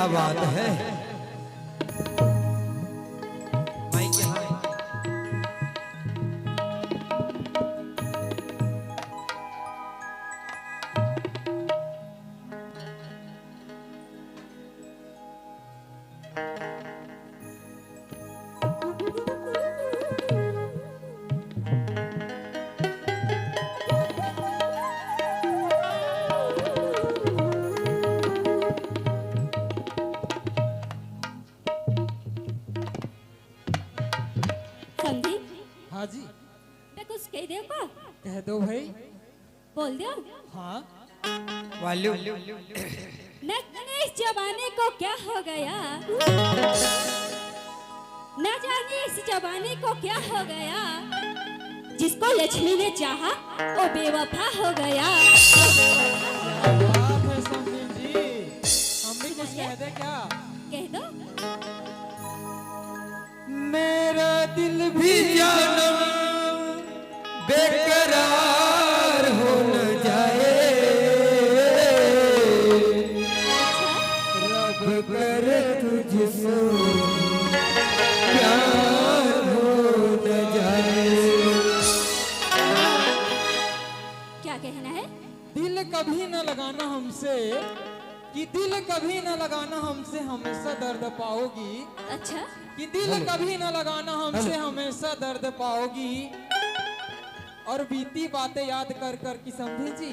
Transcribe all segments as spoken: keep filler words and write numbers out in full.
बात है। माई के हाथ। समधी, हाँ जी। मैं कुछ कह दे का? कह दो भाई। बोल दो। हाँ। वालू। न जाने इस जमाने को क्या हो गया, न जाने इस जमाने को क्या हो गया, जिसको लक्ष्मी ने चाहा, वो बेवफा हो गया। बात है समधी जी, हम भी कुछ सुनाइए। कह दे क्या? कह दो। मेरा दिल भी जानम बेकरार हो न जाए, रब करे तुझसे प्यार हो न जाए। क्या कहना है? दिल कभी न लगाना हमसे, कि दिल कभी न लगाना हमसे, हमेशा दर्द पाओगी। अच्छा। कि दिल हेलो। कभी न लगाना हमसे, हेलो। हमेशा दर्द पाओगी। और बीती बातें याद कर कर के समधी जी,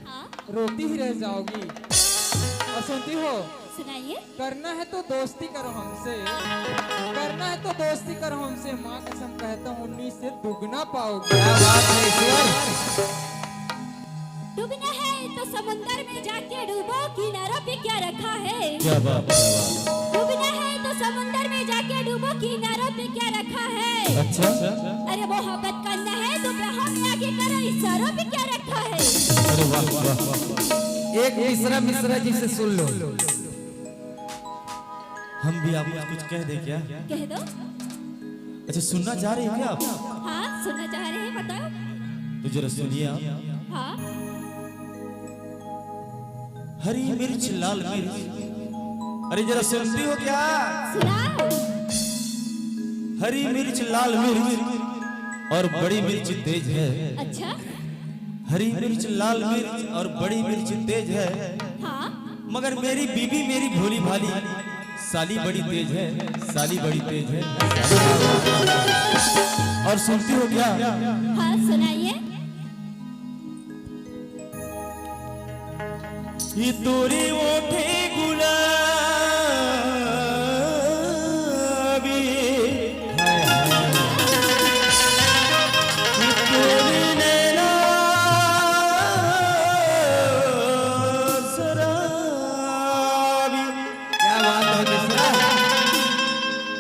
हाँ? रोती ही रह जाओगी। और सुनती हो? सुनाइए। करना है तो दोस्ती करो हमसे, करना है तो दोस्ती करो हमसे। माँ कसम कहता हूँ, उन्नीस से दुगना पाओगे। क्या बात है ईश्वर। डूबना है तो समुंदर में जाके डूबो, किनारों पे क्या रखा है? क्या बात, क्या बात। डूबना है तो समुंदर में जाके डूबो, किनारों पे क्या रखा है? अच्छा। अरे मोहब्बत करना है तो बाहों में आके करो, इशारों पे क्या रखा है? अरे वाह, वाह, वाह। एक मिसरा मिसरा जी से सुन लो। हम भी आपको कुछ कह दे क्या? कह दो। अच्छा, सुनना चाह रही हो क्या आप? हाँ, सुनना चाह रहे हैं, बताओ। तो जरा सुनिए आप। हाँ। हरी मिर्च लाल मिर्च, अरे जरा सुनती हो क्या? सुनाओ। हरी मिर्च लाल मिर्च और बड़ी मिर्च तेज है। अच्छा। हरी मिर्च लाल मिर्च और बड़ी मिर्च तेज है। हाँ। मगर मेरी बीबी मेरी भोली भाली, साली बड़ी तेज है, साली बड़ी तेज है। और सुनती हो क्या? हाँ, सुनाइए। ये तोरे ओठे गुलाबी, ये तोरे नैना शराबी। क्या बात है मिश्रा।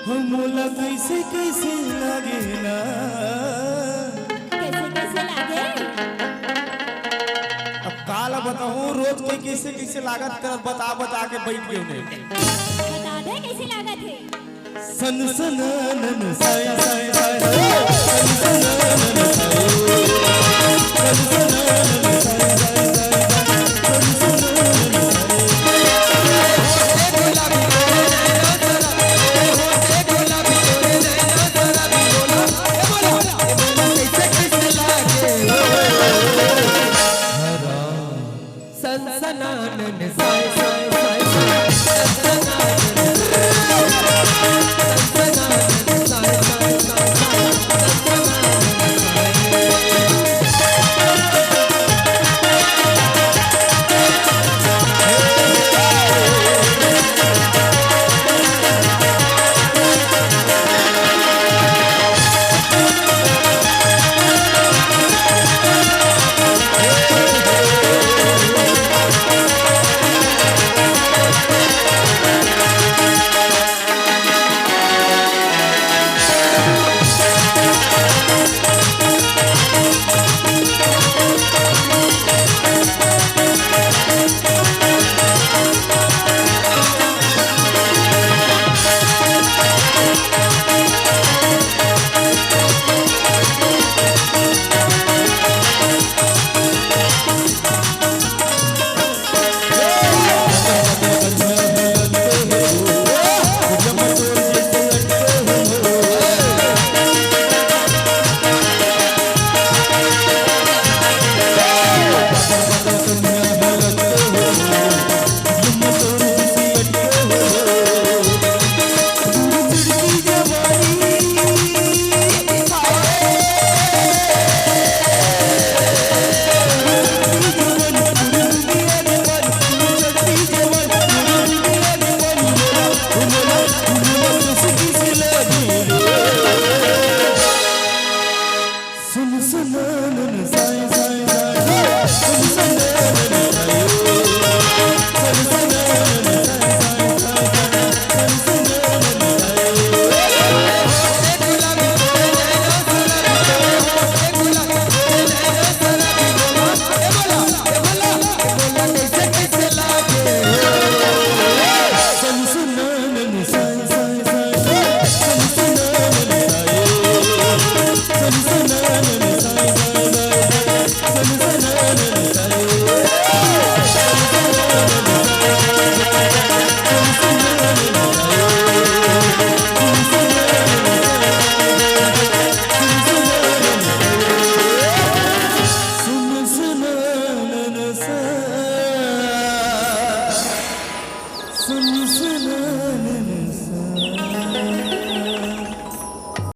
हम मोला कैसे कैसे लागे ना। कैसे कैसे लागे? अब काल बताऊं, रोज के कैसे कैसे लागत करत बता बता के बैठ गए उन्हें। बता दे कैसे लागत है। सन सनानन साय साय साय, सन सनानन साय, सन सनानन साय साय साय, सन सनानन साय। सनसनानन साय साय साय साय, सनसनानन, सनसनानन साय साय साय साय, सनसनानन साय।